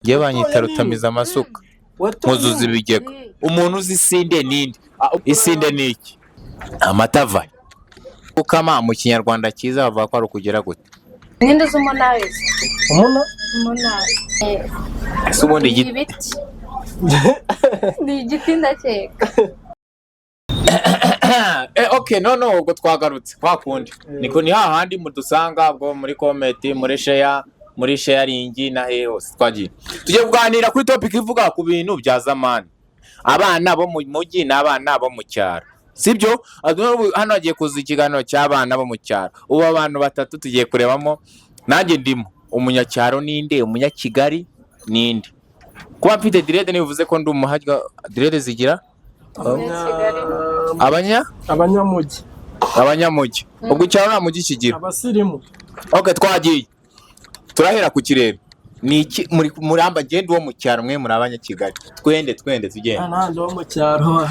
Njyewe banyita rutamiza amasuka, nkuzuza ibigega. Umuntu uzi isinde ninde? Isinde ni iki? Amata ava he? Gukama mu Kinyarwanda cyiza bavuga ko ari ukugera gute? Ninde uzi umunabizi? Umuna. Umunabi. Ese ubundi Ni igiti ibiti. Ni igiti ndakeka. Okay, no, ubwo twagarutse kwa kundi, niko ni hahandi mudusanga ubwo muri comment, muri share, muri sharing na hehe hose. Twagiye, tugiye kuganira kuri topic ivuga ku bintu bya zamani, abana bo mu mujyi n'abana bo mu cyaro, sibyo? Hano hagiye kuza ikiganiro cy'abana bo mu cyaro. Ubu abantu batatu tugiye kurebamo, nanjye ndimo. Umunyacyaro ninde? Umunyakigali ninde? Kuba mfite dread ntibivuze ko ndi umuhajya. Dread zigira Umunyakigali. Abanya Abanyamujyi. Abanyamujyi. Ubwo icyaro nta mujyi kigira. Abasirimu. Ok, twagiye, turahera ku kirere. Ni iki muri muramba? Genda uwo mu cyaro, mwe muri abanyakigali. Twende, twende, tugende. Nta wo mu cyaro.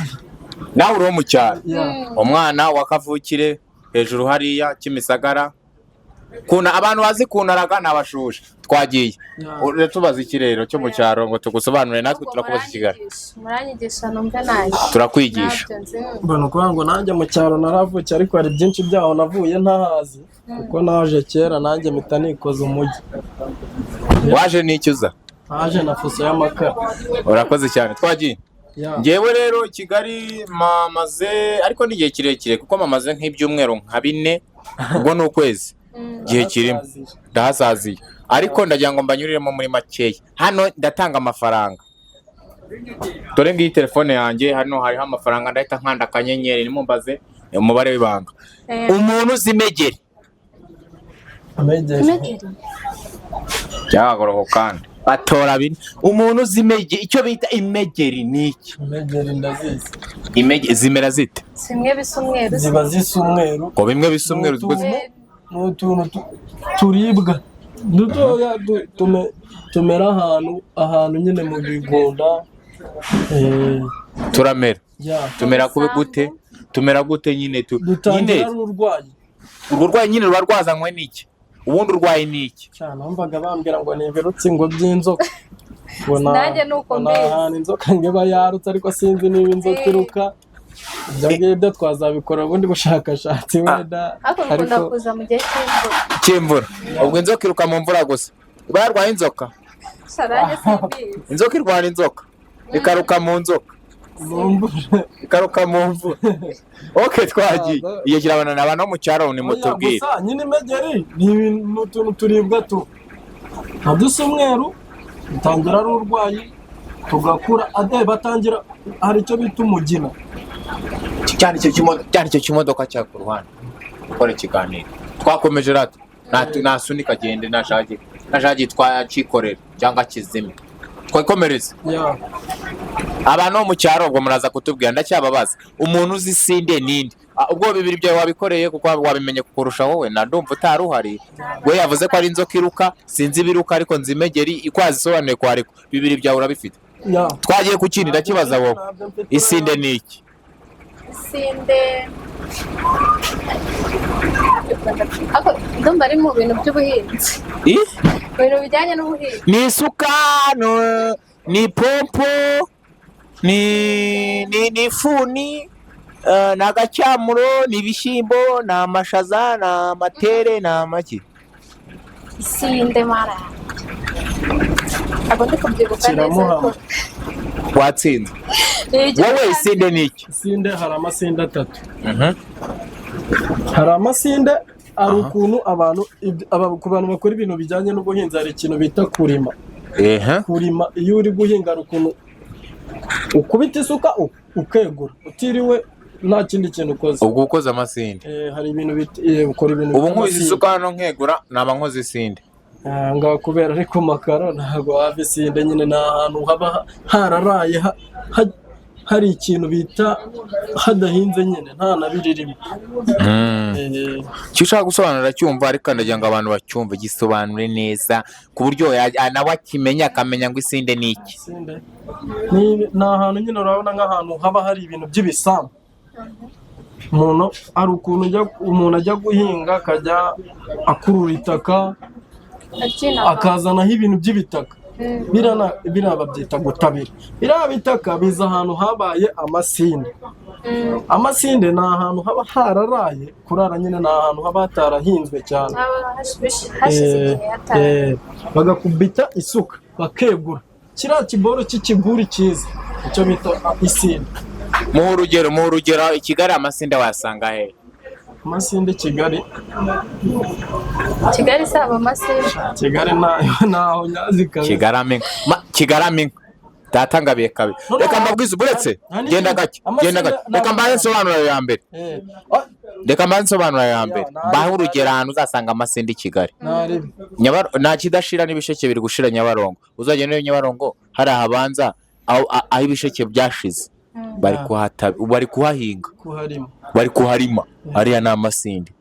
Nawe uri uwo mu cyaro? Yeah. Umwana wa kavukire hejuru hariya Kimisagara, kuna abantu bazi kunaraga ni abashusha. Twagiye. Uratubaza ikirero cyo mu cyaro ngo tugusobanurire, natwe turakubaza i Kigali. Muranyigisha numve nanjye. Turakwigisha. Ntabyo nzi. Mbona ukuvuga ngo nanjye mu cyaro naravukiye, ariko hari byinshi byaho navuye ntahazi, kuko naje kera nanjye mpita nikoza umujyi. Waje n'icyo uza? Naje na fuso y'amakara. Urakoze cyane, twagiye. Yeah. Ngewe rero i Kigali mamaze, ariko ni igihe kirekire, kuko mamaze nk'ibyumweru nka 4, ubwo ni ukwezi, igihe kirimo ndahasaziye. Ariko ndagira ngo mbanyuriremo muri makeya. Hano ndatanga amafaranga. Dore ngiyi telefone yanjye, hano hariho amafaranga. Ndahita nkanda akanyenyeri, nimumbaze umubare w'ibanga. Umuntu uzi imegeri? Amegeri. Imegeri. Byagoroho kandi batora bine. Umuntu uzi imegeri, icyo bita imegeri ni iki? Imegeri ndazizi. Imegeri zimera zite? Zimwe bisa umweru. Ziba zisa umweru. Ngo bimwe bisa umweru? Ni utuntu turibwa dutoya, tumera ahantu nyine mu bigunda. Turamera Yeah. tumera kube gute? Tumera gute nyine tu Dutangira nyine ari urwayi. Urwo rwayi nyine ruba rwazanywe n'iki? Ubundi urwaye n'iki? Cyane numvaga bambwira ngo ni ibirutsi ngo by'inzoka, ngo Nanjye ni uko ngo ni mbizi. ahantu inzoka ngo iba yarutse, ariko sinzi niba inzoka iruka. Ibyo ngibyo twazabikora ubundi bushakashatsi wenda. Ariko bikunda Ariko kuza mu gihe cy'imvura. Cy'imvura. Ubwo inzoka iruka mu mvura gusa? Iba yarwaye inzoka? Gusa nanjye simbizi. Inzoka irwara inzoka, ikaruka mu nzoka. Mu mvura. Ikaruka mu mvura. Ok, twagiye. Iyo kirabana abantu bo mu cyaro, ni Oya, mutubwire. Gusa nyine imegeri ni ni utuntu turibwa tu nka dusa umweru, dutangira ari urwayi, tugakura ade batangira hari icyo bita umugina. Cyane icyo kimodoka cya ku ruhande gukora ikiganiro. Twakomeje rata, nasunika agende, nashake twakikorera cyangwa kizime, twikomereze. Abantu bo mu cyaro ubwo muraza kutubwira. Ndacyababaza, umuntu uzi isinde ninde? Ubwo bibiri byawe wabikoreye kuko wabimenye kukurusha wowe, na ndumva utari uhari. We yavuze ko ari inzoka iruka, sinzi ibiruka, ariko nzi imegeri iko yazisobanuye ko ariko bibiri byawe urabifite. Twagiye ku kindi, ndakibaza wowe. Ntabyo mfite. Isinde ni iki? Isinde ariko ndumva ari mu bintu by'ubuhinzi. I? Mu bintu bijyanye n'ubuhinzi. Ni isuka, ni pompo, ni ifuni, ni agacyamuro, ni ibishyimbo, ni amashaza, ni amatere, ni amaki? Isinde mara ntabwo ndi kubyibuka neza. Kiramuhama. Ariko Watsinze. Ni icyo. Wowe isinde ni iki? Isinde, hari amasinde atatu. Hari amasinde, hari ukuntu abantu ku bantu bakora ibintu bijyanye n'ubuhinzi, hari ikintu bita kurima. Kurima, iyo uri guhinga hari ukuntu ukubita isuka ukegura utiriwe nta kindi kintu ukoze. Ubwo ukoze amasinde. Hari ibintu bita ukora ibintu Ubu bita nkubise amasinde. isuka hano nkegura, naba nkoze isinde. Ah, ngaho kubera ari ku makaro ntabwo wava isinde nyine, ni ahantu haba hararaye hari ikintu bita hadahinze nyine, nta na biririmo. Icyo ushaka gusobanura cyumva, ariko ndagira ngo abantu bacyumve, gisobanure neza ku buryo nawe akimenya, akamenya ngo isinde ni iki. Isinde ni ahantu nyine urabona nk'ahantu haba hari ibintu by'ibisambu. Umuntu hari ukuntu umuntu ajya guhinga akajya akurura itaka, Akina. akazanaho ibintu by'ibitaka. Biriya babyita gutabira. Biriya bitaka biza ahantu habaye amasinde. Amasinde ni ahantu haba hararaye, kurara nyine ni ahantu haba hatarahinzwe cyane. Haba hashize igihe hatari. Bagakubita isuka bakegura kiriya kiboro cy'ikiguri cyiza, icyo bita isinde. Muhe urugero, i Kigali amasinde wayasanga he? Amasinde Kigali? Kigali saba amasinde. Kigali ntayo, ntaho nyazi kabisa. Kigarama inka. Kigarama inka data ngabiye kabiri. No, no, Reka mbabwize, uretse nta n'ikindi. genda gake, genda gake. Amasinde Reka mbahe nsobanura ya mbere. Reka mbahe nsobanura ya mbere. Mbahe urugero ahantu uzasanga amasinde i Kigali. Ntaribi. Nta kidashira n'ibisheke biri gushira Nyabarongo. Uzagenda muri Nyabarongo hari ahabanza aho ibisheke byashize, bari kuhata, bari kuhahinga. Kuharima. Bari kuharima, hariya ni amasinde.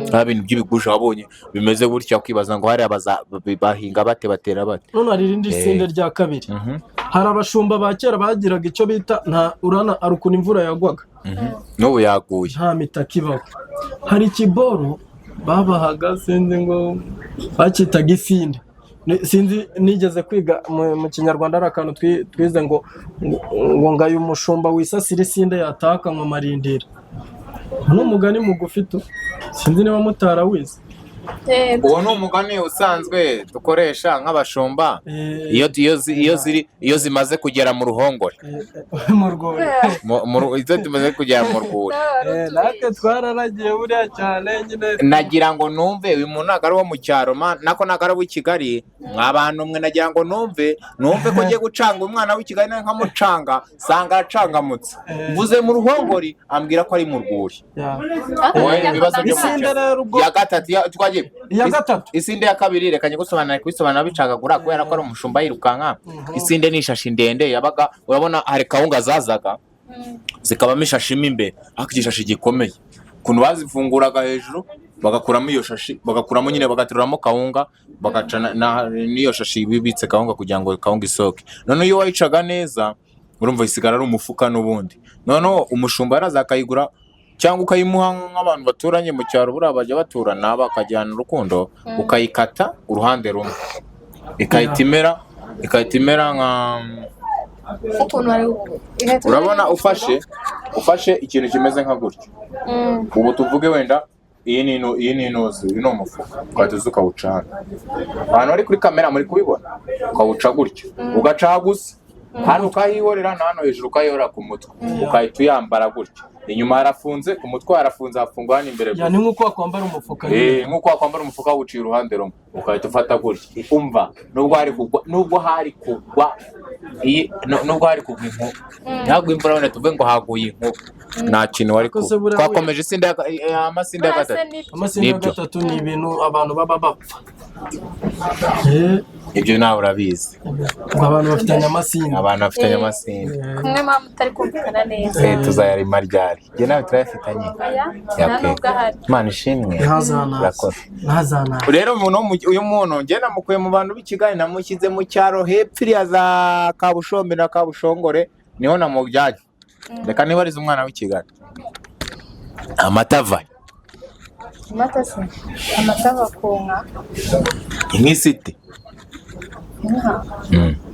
Nta bintu by'ibigusha wabonye bimeze gutya, ukibaza ngo hariya bahinga bate, batera bate? None hari irindi sinde rya kabiri. Hari abashumba ba kera bagiraga icyo bita nta urana, hari ukuntu imvura yagwaga. N'ubu yaguye. Nta mitaka ibaho. Hari ikiboro babahaga, sinzi ngo bacyitaga isinde. Sinzi, nigeze kwiga mu Kinyarwanda, hari akantu twize ngo ngaye umushumba wisasira isinde yataka ngo marindira. Ni umugani mugufi tu, sinzi niba mutarawize. Uwo ni umugani usanzwe dukoresha nk'abashumba iyo zimaze kugera mu ruhongore. Mu rwuri. Izo zimaze kugera mu rwuri. Natwe twararagiye buriya cyane nyine. Nagira ngo numve uyu muntu ntabwo ari uwo mu cyaro, nako ntabwo ari uw'i Kigali. Mwa bantu mwe, nagira ngo numve ko ngiye gucanga umwana w'i Kigali nawe nkamucanga, sanga aracangamutse. Mvuze mu ruhongori, ambwira ko ari mu rwuri. Wowe ibibazo byo mu Isinde cyaro. rero ubwo Iya gatatu, twagiye. Iya gatatu. Isinde ya kabiri, reka nyigusobanurire, kubisobanura bicagagura kubera ko ari umushumba yirukanka. Isinde ni ishashi ndende yabaga, urabona hari kawunga zazaga zikabamo ishashi mo imbere, ariko igishashi gikomeye. Ukuntu bazifunguraga hejuru bagakuramo iyo shashi, bagakuramo nyine, bagateruramo kawunga, bagaca n'iyo shashi bibitse kawunga kugira ngo kawunga isohoke. Noneho iyo wayicaga neza, urumva isigara ari umufuka n'ubundi. Noneho umushumba yaraza akayigura cyangwa ukayimuha nk'abantu baturanye mu cyaro, buriya bajya baturana bakajyana urukundo, ukayikata uruhande rumwe ikahita imera nka Ukuntu hari Urabona ufashe ikintu kimeze nka gutya. Ubu tuvuge wenda iyi ni inuzi, uyu ni umufuka, ugahita uza ukawuca hano. Abantu bari kuri kamera muri kubibona, ukawuca gutya, ugaca gusa hano ukahihorera, na hano hejuru ukahihorera ku mutwe, ukahita uyambara gutya. Inyuma harafunze, ku mutwe harafunze, hafungwa hano imbere Ya, gusa. ni nk'uko wakwambara umufuka nyine. Nk'uko wakwambara umufuka wuciye uruhande rumwe, ukahita ufata gutya. Umva, nubwo hari kugwa iyi nubwo hari kugwa inkuba, ntabwo imvura, wenda tuvuge ngo haguye inkuba, nta kintu wari Ariko se kuba. buriya Twakomeje isinde amasinde ya gatatu. Amasinde ya Nibyo. gatatu ni ibintu abantu baba bapfa. Ibyo nawe urabizi. Ngo abantu bafitanye amasinde. Abantu bafitanye amasinde. Kumwe mama utari kumvikana neza. Tuzayarima ryari? Njye nawe turayafitanye. Oya, nta nubwo ahari. Imana ishimwe. Ntazanaze. Urakoze. Ntazanaze. Rero umuntu uyu muntu njye namukuye mu bantu b'i Kigali, namushyize mu cyaro hepfo iriya za Kabushombe na Kabushongore, niho namujyanye. Reka nibarize umwana w'i Kigali, amata ava he? Amata se? Amata ava ku nka. Nk'isite. Inka?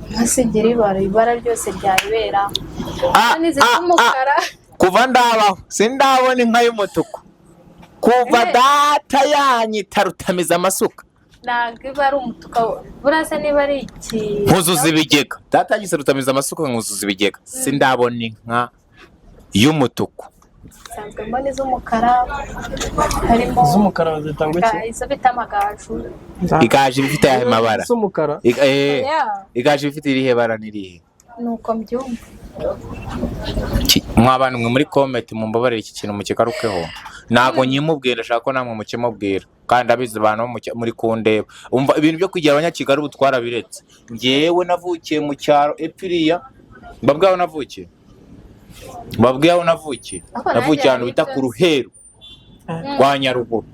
Inka se igira ibara? Ibara ryose ryayibera. Ah, N'izisa ah, umukara. Kuva ndabaho sindabona inka y'umutuku, kuva data yanyita rutamiza amasuka. Ntabwo iba ari umutuku, buriya se niba ari iki? Nkuzuza ibigega. Data yanyise rutamiza amasuka, nkuzuza ibigega, sindabona inka y'umutuku. Nsanzwe mbona iz'umukara, harimo Iz'umukara bazita ngo iki? Izo bita amagaju. Igaju iba ifite ayahe mabara? Iz'umukara. Igaju iba ifite irihe bara n'irihe? Ni uko mbyumva. Mwa bantu mwe muri comment, mumbabarire, iki kintu mukigarukeho. Ntabwo nyimubwira, ndashaka ko namwe mukimubwira, kandi ndabizi abantu bo muri kundeba. Umva, ibintu byo kugira abanyakigali ubu twarabiretse. Njyewe navukiye mu cyaro epfiriya, mbabwiye aho navukiye, mbabwiye aho navukiye. Ariko nanjye Navukiye ahantu hari bita ibyo ku Ruheru rwa Nyaruguru,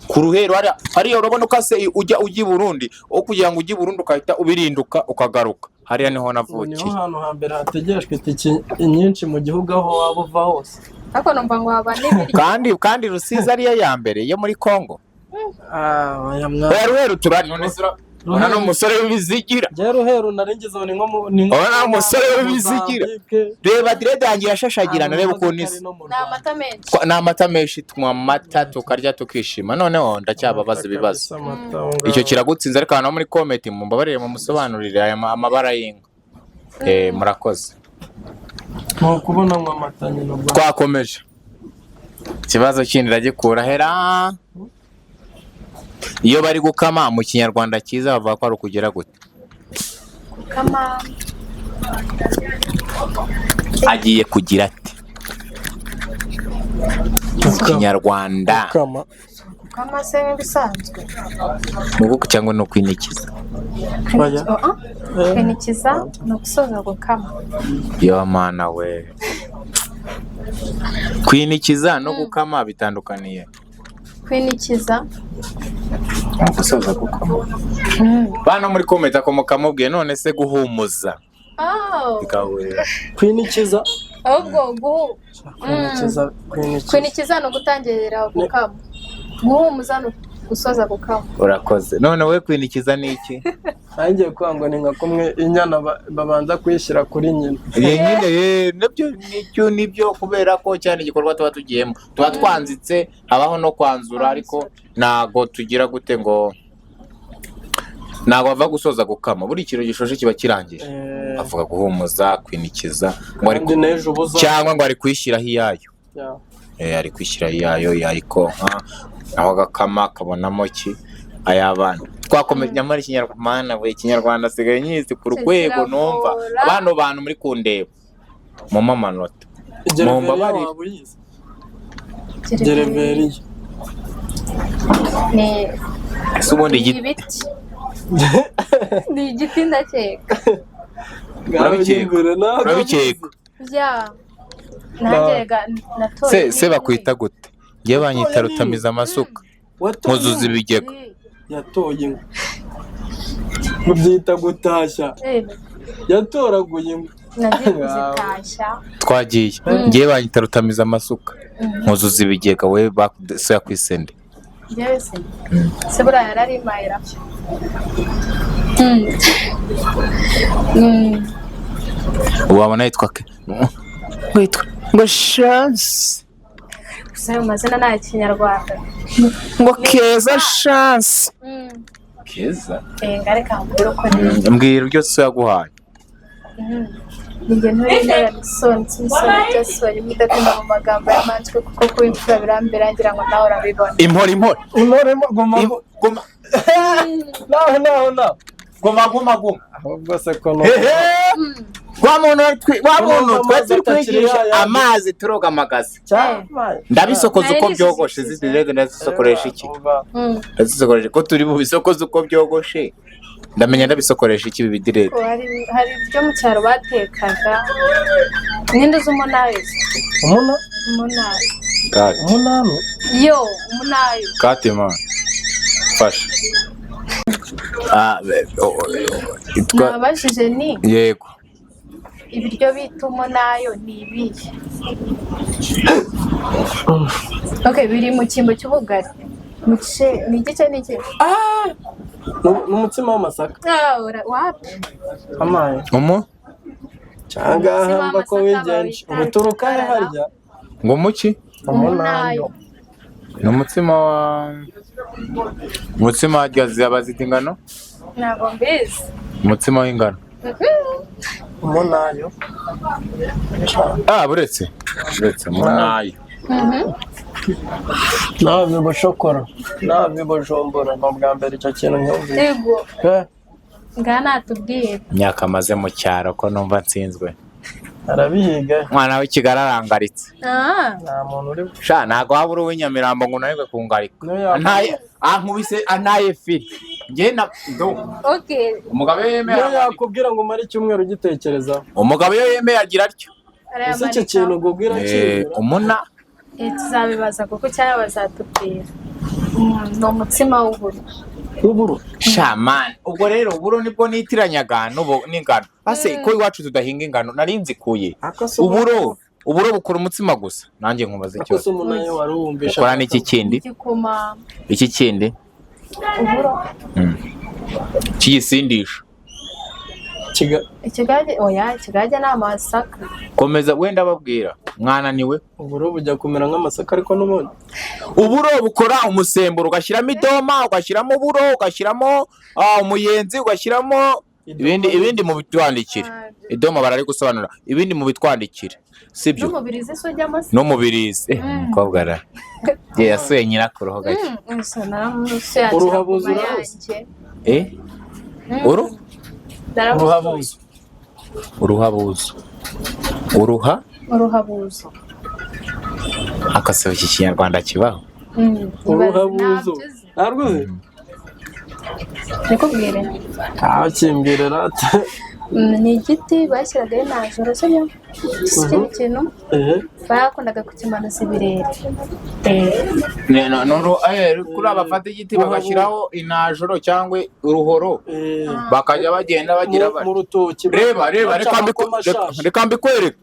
ku Ruheru hariya. Hariya urabona ukase ujya i Burundi, aho kugira ngo ujye i Burundi ukahita ubirinduka ukagaruka, hariya niho Ubu navukiye. niho hantu hambere hategerejwe itike nyinshi mu gihugu aho waba uva hose. Ariko numva ngo haba n'ibiryo. Kandi Rusizi ariyo ya mbere yo muri Kongo. Ah, oya mwana. Oya, Ruheru turari none se Ubona ni umusore w'ibizigira. Njyewe ruheru nari ngize ngo ni nko mu ni nko Urabona ni umusore w'ibizigira. Mozambique. Reba dread yanjye irashashagirana, reba ukuntu isa. Ni amata menshi. Ni amata menshi, tunywa amata tukarya tukishima. Noneho ndacyababaza ibibazo. Icyo kiragutsinze, ariko ahantu ho muri comment mumbabarire mumusobanurire aya amabara y'inka. Murakoze. Ni ukubona anywa amata nyine ubwo. Twakomeje. Ikibazo kindi ndagikura hera. Iyo bari gukama mu Kinyarwanda cyiza bavuga ko ari ukugera gute? Gukama. Agiye kugira ati mu Kinyarwanda. Gukama. Gukama se nk'ibisanzwe. Ni uguku cyangwa ni ukwinikiza? Oya. Oh, oh. Kwinikiza ni ugusoza gukama. Yo mana we, kwinikiza no gukama bitandukaniye? Kwinikiza. Ni ugusoza gukama. Bano muri comment akomoka mubwiye none se guhumuza Oh, bigahurira? Kwinikiza. Ahubwo guhu Kwinikiza, kwinikiza. Kwinikiza ni ugutangira gukama, guhumuza ni gusoza gukama. Urakoze. None we kwinikiza ni iki? Nanjye kuvuga ngo ni nka kumwe inyana babanza kuyishyira kuri nyina. Ye nyine, ye, nabyo nicyo nibyo, kubera ko cyane igikorwa tuba tugiyemo tuba twanzitse, habaho no kwanzura, ariko ntago tugira gute ngo ntago bava gusoza gukama, buri kintu gishoshe kiba kirangije. Avuga guhumuza, kwinikiza, ngo ari Kandi n'ejo ubuza. cyangwa ngo ari kuyishyiraho iyayo. Ya. Ari kwishyiraho iyayo yayikonka, aho agakama akabonamo ki ay'abana. Twakomeje. Nyamara Ikinyarwanda, mana we, Ikinyarwanda asigaye nyizi ku rwego numva. Kiravura. Bano bantu muri kundeba mumpe amanota. Gereveriya. Mumbabarire. Waba uyizi gereveriya? Ni Ese ubundi ni igiti? Ibiti ni igiti, ndakeka. Urabikeka? Urabikeka? Bya nanjye rega natoye. Se bakwita gute? Ngewe banyita rutamiza amasuka nkuzuza ibigega. Yatoye inkwi, mubyita gutashya. Yatoraguye inkwi. Nagiye kuzitashya. Twagiye. Ngewe banyita rutamiza amasuka nkuzuza ibigega. We so yakwisende? Njyewe se buriya yararimayira. Wabona yitwa ke witwa ngo Chance. Gusa ayo mazina ni ay'ikinyarwanda. Ngo Keza Chance, Keza. Reka mbwire uko ni. Mbwira ibyo so yaguhaye. Ni njye ntore Nelson Simpson Jason, mudatinda mu magambo y'amanjwe kuko kuba imfura birambera, ngira ngo nawe urabibona. Impore, impore. Intore guma. Guma. Naho naho naho. Guma, guma, guma. Ahubwo se ko no Hehe, wa muntu wa muntu Urumva twari turi amazi atakiri kwigisha yayandi. Amazi turoga amagazi. Cyabaye. Ndabisokoza uko Nari byogoshe. nisize. Zizireze ndazisokoresha iki? Umva. Ndazisokoresha ko turi mu bisokoza uko byogoshe, ndamenya ndabisokoresha iki ibi bidirede? Hari ibyo mu cyaro batekaga, ninde uzi umunayo? Umuna. Umunayo. Kati. Umunani. Yo, umunayo. Kati man, fasha. Ah, itwa Nabajije ni Yego. ibiryo bita umunayo ni ibihe? Okay, biri mu cyimbo cy'ubugari, mu gice ni igice n'iki? Ni umutsima w'amasaka. Ah, wapi. Amaye. Umu Cyangwa Umutsima mba ko w'amasaka wigenje bawita ubuturuka he rukarara. harya? Ngo muki? Umunayo. Ni umutsima wa umutsima harya zaba zita ingano. Ntabwo mbizi. Umutsima w'ingano. Umunayo. Ah, buretse umunayo. Nava i Bushokoro, nava i Bujumbura, ni ubwa mbere icyo kintu nyumvise. Yego. Pe. Ngaha natubwiye. Imyaka amaze mu cyaro ko numva nsinzwe. Arabihiga. Umwana w'i Kigali arangaritse. Ah. Nta muntu uri. Sha, ntabwo waba uri uw'inyamirambo ngo unanirwe kungarika. Niyo yakubwira. Antaye ankubise antaye firi njye na ndo. Okay. Umugabo iyo yemeye Niyo aragarika. yakubwira ngo umare icyumweru ugitekerezaho. Umugabo iyo yemeye agira atyo. Ese icyo kintu Google irakibwira? Umuna. Tuzabibaza kuko cyangwa bazatubwira. Ni umutsima w'uburo. W'uburo. Shamani, ubwo rero uburo nibwo nitiranyaga n'ubu n'ingano. Ase ko iwacu tudahinga ingano, nari nzikuye. Ako se Uburo bukora umutsima gusa, nanjye nkubaza Ako ikibazo. se umunayo wari uwumvisha? Ukora n'iki kindi? Igikoma. Iki kindi? Uburo. Cy'igisindisha. Ikigage? Oya, ikigage ni amasaka. Komeza wenda babwira, mwananiwe. Uburo bujya kumera nk'amasaka, ariko n'ubundi Uburo bukora umusemburo, ugashyiramo idoma, ugashyiramo uburo, ugashyiramo umuyenzi, ugashyiramo ibindi, ibindi mu bitwandikire. Idoma barari gusobanura, ibindi mu bitwandikire, sibyo? N'umubirizi se ujyamo se? N'umubirizi. Umukobwa ra ye yasuye nyirakuru ho gake. Gusa naramusuye akira Uruhabuzo ku uraruzi? mayange. Uru Naramusuye. Uruhabuzo. Uruhabuzo, uruha Uruhabuzo. Akasaba iki Kinyarwanda kibaho? Uruhabuzo. Ntabyo uzi. Ntabwo uzi. Nikubwire. Ntakimbwire rata. Ni igiti bashyiragaho inajoro, sibyo? Si ikindi kintu bakundaga kukimanuza ibirere. Kuri abafata igiti bagashyiraho inajoro cyangwa uruhoro, bakajya bagenda bagira mu bati mu rutoki. Reba, reba. Baca amakoma ashaje. Reka mbikwereke.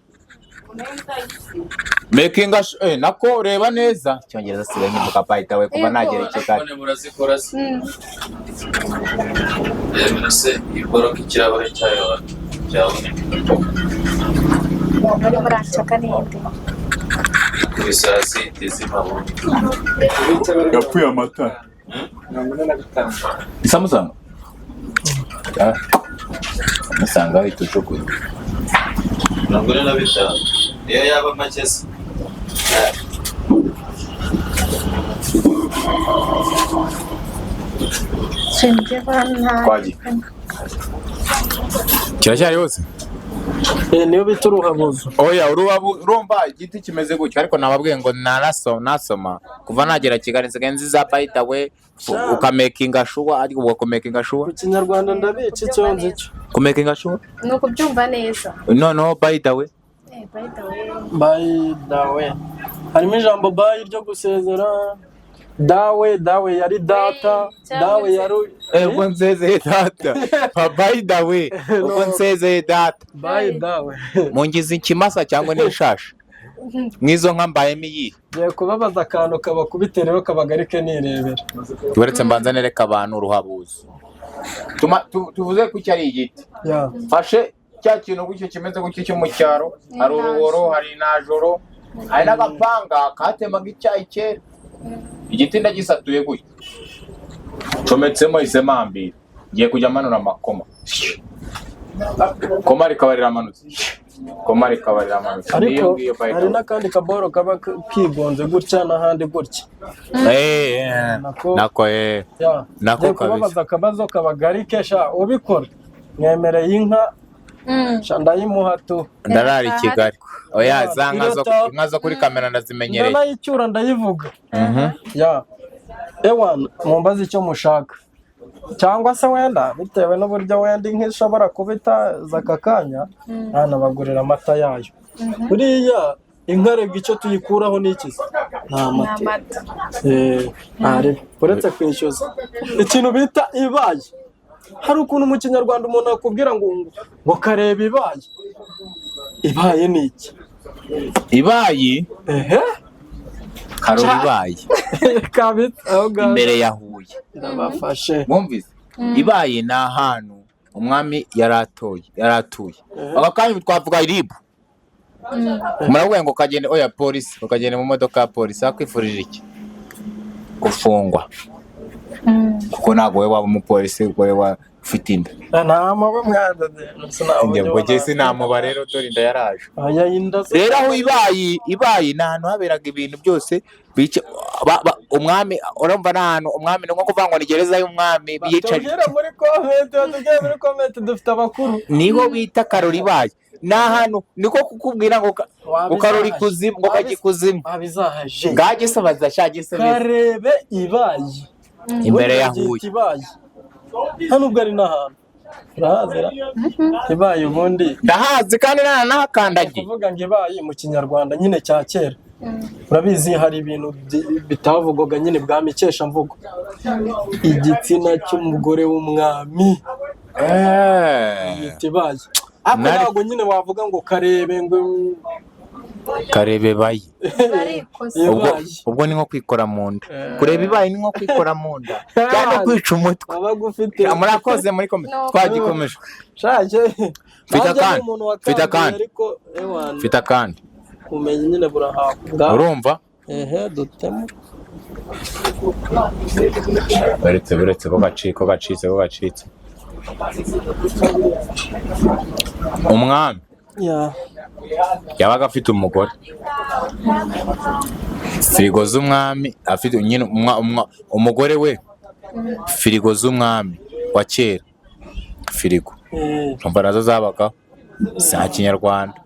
Making a nako reba neza icyongereza sigaye nkivuga, by the way, kuva nagera i Kigali. None murazikora se? Mm. Rebera se iboroka ikirahure cyayo cyaboneka. Umuntu urimo uranshaka n'indi. Ikubise hasi iteze impamo. Yapfuye amatara. Samusanga musanga ahita ujugunya. 45 niyo yaba make se? Shinge nta. Twagiye. Kiracyari hose. Niyo bita uruhabuzo. Oya, urubabu urumva igiti kimeze gutyo, ariko nababwiye ngo naraso nasoma kuva nagera Kigali nsigaye nzi za by the way, ukamakinga sure, ariko ubwo kumakinga sure. Ku Kinyarwanda ndabica, icyo nzi cyo. Kumakinga sure. Ni ukubyumva neza. Noneho by the way. By the way. By the way, harimo ijambo bye ryo gusezera, dawe, dawe yari data. Cyangwa dawe se- yari Ubwo nsezeye data, by the way, ubwo nsezeye data. By dawe. Mungize ikimasa cyangwa n'ishasha mwizo nka mbayemo iyi. Ngiye kubabaza akantu kabakubite rero, kabagarike nirebera. Uretse mbanza nereka abantu uruhabuzo. Tuvuze ko iki ari igiti. Ya. Fashe cya kintu gutyo kimeze gutyo cyo mu cyaro, hari uruhoro, hari inajoro, hari n'agapanga katemaga icyayi kera. Igiti ndagisatuye gutya, cometsemo isemambiri, ngiye kujya manura amakoma, koma rikaba riramanutse, koma rikaba riramanutse. Ariko Niyo ngiyo by the hari way. n'akandi kaboro kaba kigonze gutya n'ahandi gutya. Nako Ya. Nako Ngiye kabisa. kubabaza akabazo kabagarike sha, ubikora mwemereye inka. Sha, ndayimuha tu. Ndarara i Kigali, oya, za nka zo Irata. inka zo kuri kamera ndazimenyereye. Ndanayicyura, ndayivuga. Ya, ewana, mumbaze icyo mushaka, cyangwa se wenda bitewe n'uburyo wenda inka ishobora kuba itaza aka kanya, ntanabagurira amata yayo. Buriya inka rega icyo tuyikuraho ni iki se? Ni Ni amata. amata. Ntarebe uretse kwishyuza ikintu bita ibaye. Hari ukuntu mu Kinyarwanda umuntu akubwira ngo kareba ibaye. Ibaye ni iki? Ibayi. Ehe. Karora ibayi. Kabitse aho ngaho. Imbere ya Huye. Ndabafashe. Mwumvise ibaye ni ahantu umwami yari atoye, yari atuye aka kanya. Twavuga RIB, muravuga ngo kagende, oya, polisi, ukagenda mu modoka ya polisi, akwifurije iki? Gufungwa. Kuko ntabwo wowe waba umupolisi, wowe ufite inda. Nta muba mwana. Njye ngo njye sinamuba rero, dore inda yaraje. Aya, inda se. Rero aho ibayi, ibayi ni ahantu haberaga ibintu byose umwami, urumva ni ahantu umwami, ni nko kuvuga ngo ni gereza y'umwami yicaye. Tubwire muri comment, tubwire muri comment, dufite abakuru. Niho bita karori ibaye, ni ahantu niko kukubwira ngo ngo karori ikuzimu, ngo kajya ikuzimu. Wabizahaje. Ngagisobaza sha, gisubize. Karebe ibaye. Imbere ya Ubundi Huye. babyita ibaye, nta nubwo ari n'ahantu urahazira ibaye ubundi. Ndahazi kandi nanahakandagiye. Kuvuga ngo ibaye mu Kinyarwanda nyine cya kera, urabizi hari ibintu bitavugwaga nyine bwami mvugo, igitsina cy'umugore w'umwami yita ibaye. Ariko ntabwo nyine wavuga ngo karebe ngo Kareba ibayi. Barikoze. Ubwo Ibayi. ubwo ni nko kwikora mu nda. Kureba ibayi ni nko kwikora mu nda cyangwa kwica umutwe. Wabaga ufite Murakoze muri comment. No. Twagikomeje. Shaje. Mfite Nanjye ni akandi. umuntu Mfite wakanguye, akandi. ariko ewana Mfite akandi. ubumenyi nyine burahabwa. Urumva? Ehe, dutemo. Buretse, buretse, ko gacitse, ko gacitse, ko gacitse. Umwami Ya. yabaga afite umugore. Firigo z'umwami afite nyine umugore we. Firigo z'umwami wa kera, firigo umva nazo zabagaho za kinyarwanda.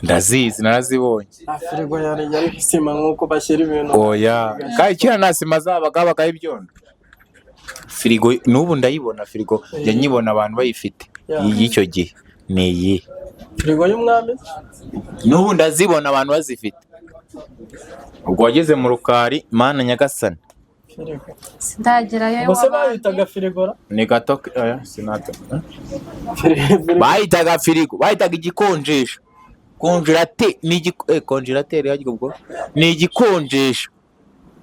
Ndazizi, narazibonye. Ah, firigo yari sima nk'uko bashyira ibintu. Oya, kandi kera nta sima zabaga, habagaho ibyondo. Firigo n'ubu ndayibona, firigo njya nyibona abantu bayifite. Y'icyo gihe ni iyi. Firigo y'umwami. N'ubu ndazibona abantu bazifite. Ubwo wageze mu rukari, Mana nyagasani. Firigo. Sindagerayo. Ubwo se iw'abandi. bayitaga firigora? Ni gato, oya, sinato. Firigo. Bayitaga firigo, bayitaga igikonjesha. Konjerate ni konjerateri harya ubwo ni igikonjesha.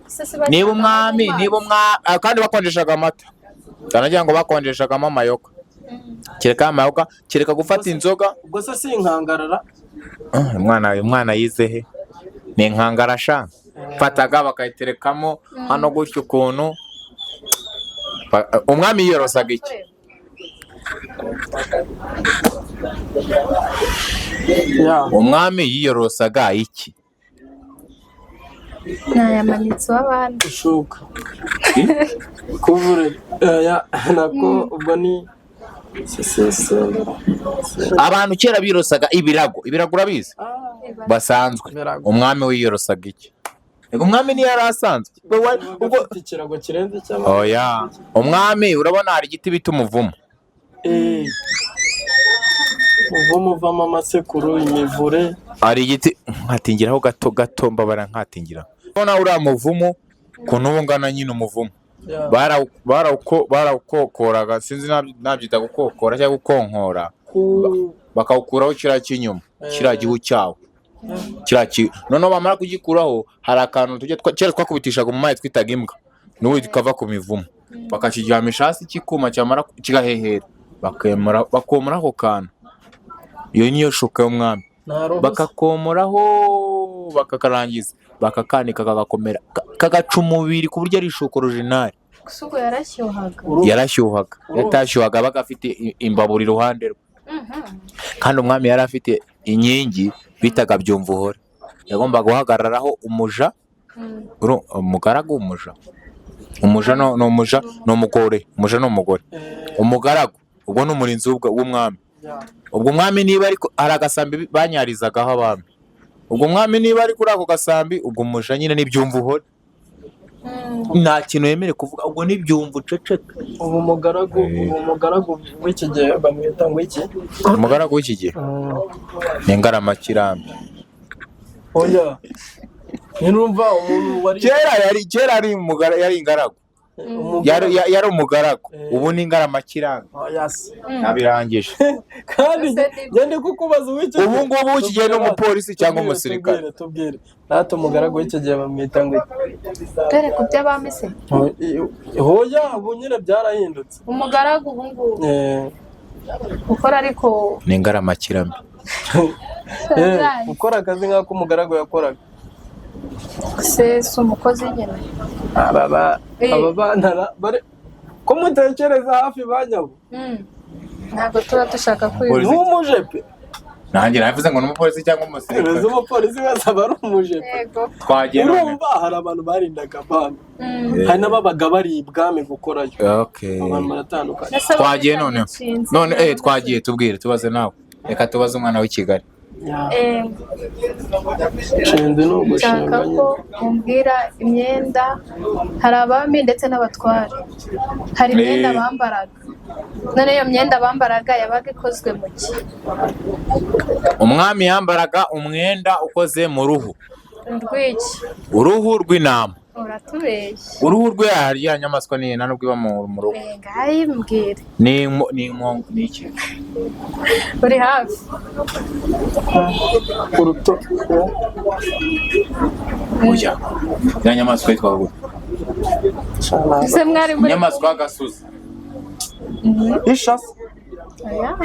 Se si bashyiraga Niba umwami, mu niba mazi. umwami, kandi bakonjeshaga amata. Ndanagira ngo bakonjeshagamo amayoga. Kereka amayoga, kereka gufata inzoga. Ubwo se si inkangarara? Ah, umwana yize he? Ni inkangara sha. Fataga bakayiterekamo hano gutyo ukuntu. Umwami yiyorosaga iki? Ya. Umwami yiyorosaga iki? Nayamanitse uw'abandi. Ishuka. Kuvure. Ya, nako ubwo ni se se se. Abantu kera biyorosaga ibirago. Ibirago urabizi? Basanzwe. Ibirago. Umwami wiyorosaga iki? Ego umwami niyo yari asanzwe. Ubwo ufite ikirago kirenze cyangwa? Oya. Umwami urabona hari igiti bita umuvumo. Umuvumo uvamo amasekuru, imivure. Hari igiti nkatingiraho gato gato, mbabara nkatingira. Urabona uriya muvumo ukuntu uba ungana nyine umuvumo. Ya. Barawukokoraga, sinzi nabyita gukokora cyangwa gukonkora. Bakawukuraho kiriya cy'inyuma, kiriya gihu cyawo. Kiriya noneho bamara kugikuraho hari akantu tujya kera twakubitishaga mu mazi twitaga imbwa, n'ubu kava ku mivumo. Bakakiryamisha hasi kikuma, cyamara kigahehera, bakomora ako kantu. Iyo niyo shuka y'umwami. Bakakomoraho bakakarangiza, bakakanika kagakomera, kagaca umubiri ku buryo ari ishuka original. Gusa ubwo yarashyuhaga. Yarashyuhaga, yatashyuhaga abaga afite imbabura iruhande rwe. Kandi umwami yari afite inkingi bitaga Byumvuhore. Yagombaga guhagararaho umuja, umugaragu, umuja. Umuja no umuja ni umugore, umuja ni umugore. Umugaragu ubwo ni umurinzi w'umwami. Ubwo umwami niba ariko hari agasambi banyarizagaho abami. Ubwo umwami niba ari kuri ako gasambi, ubwo umuja nyine ni Byumvuhore. Nta kintu yemerewe kuvuga, ubwo ni Byumva uceceka. Ubu umugaragu w'iki gihe bamwita ngo iki? Umugaragu w'iki gihe ni Ingaramakirambi. Oya. Nirumva umuntu wari Kera yari ingaragu. Yari umugaragu. Ubu ni Ingaramakirambi. Nabirangije. Kandi ngende kukubaza uw'iki gihe. Ubu ngubu w'iki gihe ni umupolisi cyangwa umusirikare. Tubwire. Natwe umugaragu w'iki gihe bamwita ngo iki? Dore ku by'abami se. Hoya, ubu nyine byarahindutse. Umugaragu ubu ngubu. Gukora ariko ni Ingaramakirambi. Gukora akazi nk'ako umugaragu yakoraga. Se si umukozi nyine. Aba bana bari ko mutekereza hafi banyabo. Ntabwo tuba dushaka kwiba. Ni umujepe. Nanjye navuze ngo ni umupolisi cyangwa umusirikare. Uzi umupolisi wese aba ari umujepe. Twagiye none. Urumva hari abantu barindaga abami. Hari n'ababaga bari ibwami gukorayo. Abantu baratandukanye. Twagiye none. None twagiye tubwire tubaze nawe. Reka tubaze umwana w'i Kigali. Nshaka ko mumbwira imyenda. Hari abami ndetse n'abatware. Hari imyenda bambaraga. None iyo myenda bambaraga yabaga ikozwe mu ki? Umwami yambaraga umwenda ukoze mu ruhu. Rw'iki? Uruhu rw'intama. Uratubeshya. Uruhu rwe hari ya nyamaswa ni nta nubwo iba mu rugo. Ngayi mbwire. Ni iki? Uri hafi. Uruto. Oya, ya nyamaswa yitwa gute? Ese mwari muri Inyamaswa y'agasozi. Isha. Oya.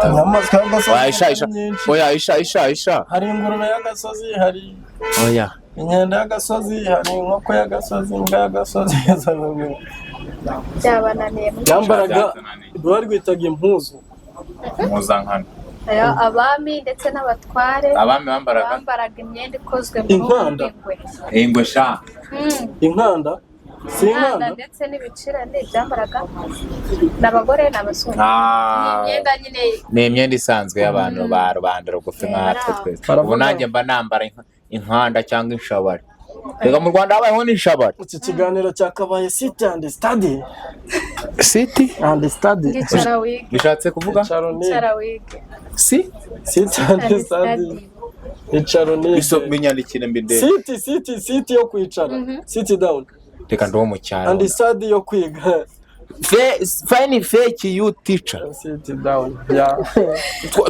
Inyamaswa y'agasozi. Oya, isha, isha. Nyinshi. Oya, isha, isha, isha. Hari ingurube y'agasozi, hari Oya. inkende y'agasozi, hari inkoko y'agasozi, imbwa y'agasozi. Byabananiye. Yambaraga, barwitaga impuzu. Impuzankano. Oya, abami ndetse n'abatware Abami bambaraga bambaraga imyenda ikozwe mu ruhu Inkanda. rw'ingwe. Ingwe sha. Inkanda si Inkanda inkanda. ndetse n'ibicirane byambaraga n'abagore n'abasore. Ni imyenda nyine. Ni imyenda isanzwe y'abantu ba rubanda rugufi nkatwe twese. Baravuga- Ubu nanjye mba nambara inkanda cyangwa inshabari. Reka, mu Rwanda habayeho n'inshabari. Iki kiganiro cyakabaye sit and study. City And study. Icara wige. Bishatse kuvuga Icaro ni Icara wige. Si sit and And study. study. Icaro ni iso binyandikire mbinde. sit, sit, sit yo kwicara, sit down. Reka ndi uwo mu cyaro. And study yo kwiga. Fine, thank you, teacher. Sit down, yeah.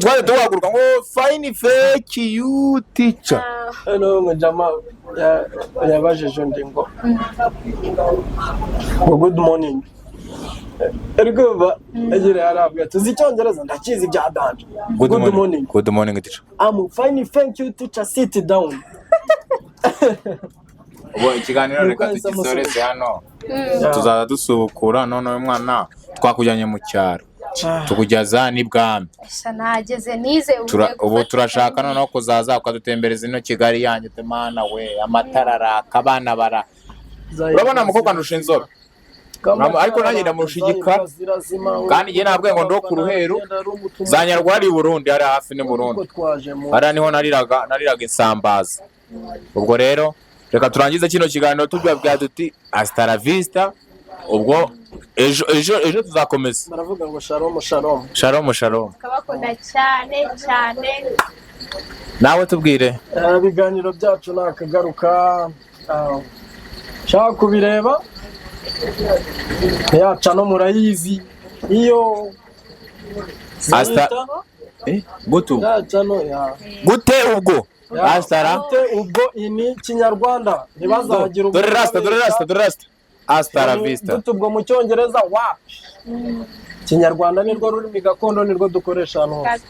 Twari duhaguruka ngo fine, thank you, teacher. Ah, Hano mujama yabajije undi ngo good morning. Ariko ba agira arabwa tuzi icyongereza, ndakizi bya danger. Good morning. Good morning, teacher. I'm fine, thank you, teacher. Sit down. Ubu ikiganiro reka Nuko yahise tugisoreze hano. Yeah. Tuzaza dusubukura. None uyu mwana twakujyanye mu cyaro, tukugeza n'ibwami. Sha, nageze nize ubu ngiye Ubu gufata turashaka noneho kuzaza ukadutembereza ino Kigali yanyu. Temana we, amatara araka, abana bara, urabona umukobwa ndusha inzobe. Ariko nanjye ndamurusha igikara. Kandi njye nabwiye ngo ndo ku Ruheru, za Nyarwari i Burundi, hari hafi ni Burundi, hariya niho nariraga isambaza. Ubwo rero reka turangize kino kiganiro tubabwira tuti hasta la vista. Ubwo ejo, ejo, ejo tuzakomeza. Baravuga ngo shalom, shalom. Shalom, shalom. Tukabakunda cyane cyane. Nawe tubwire. Ibiganiro byacu nakagaruka. Shaka kubireba yaca no murayizi iyo Hasta- Eh, gutu yaca no ya gute ubwo hasta la Gute ubwo ini Kinyarwanda ntibazagira Dore rasta, dore rasta, dore rasta, hasta la vista. Gute ubwo mu cyongereza wapi. Kinyarwanda nirwo rurimi gakondo, nirwo dukoresha hano hose.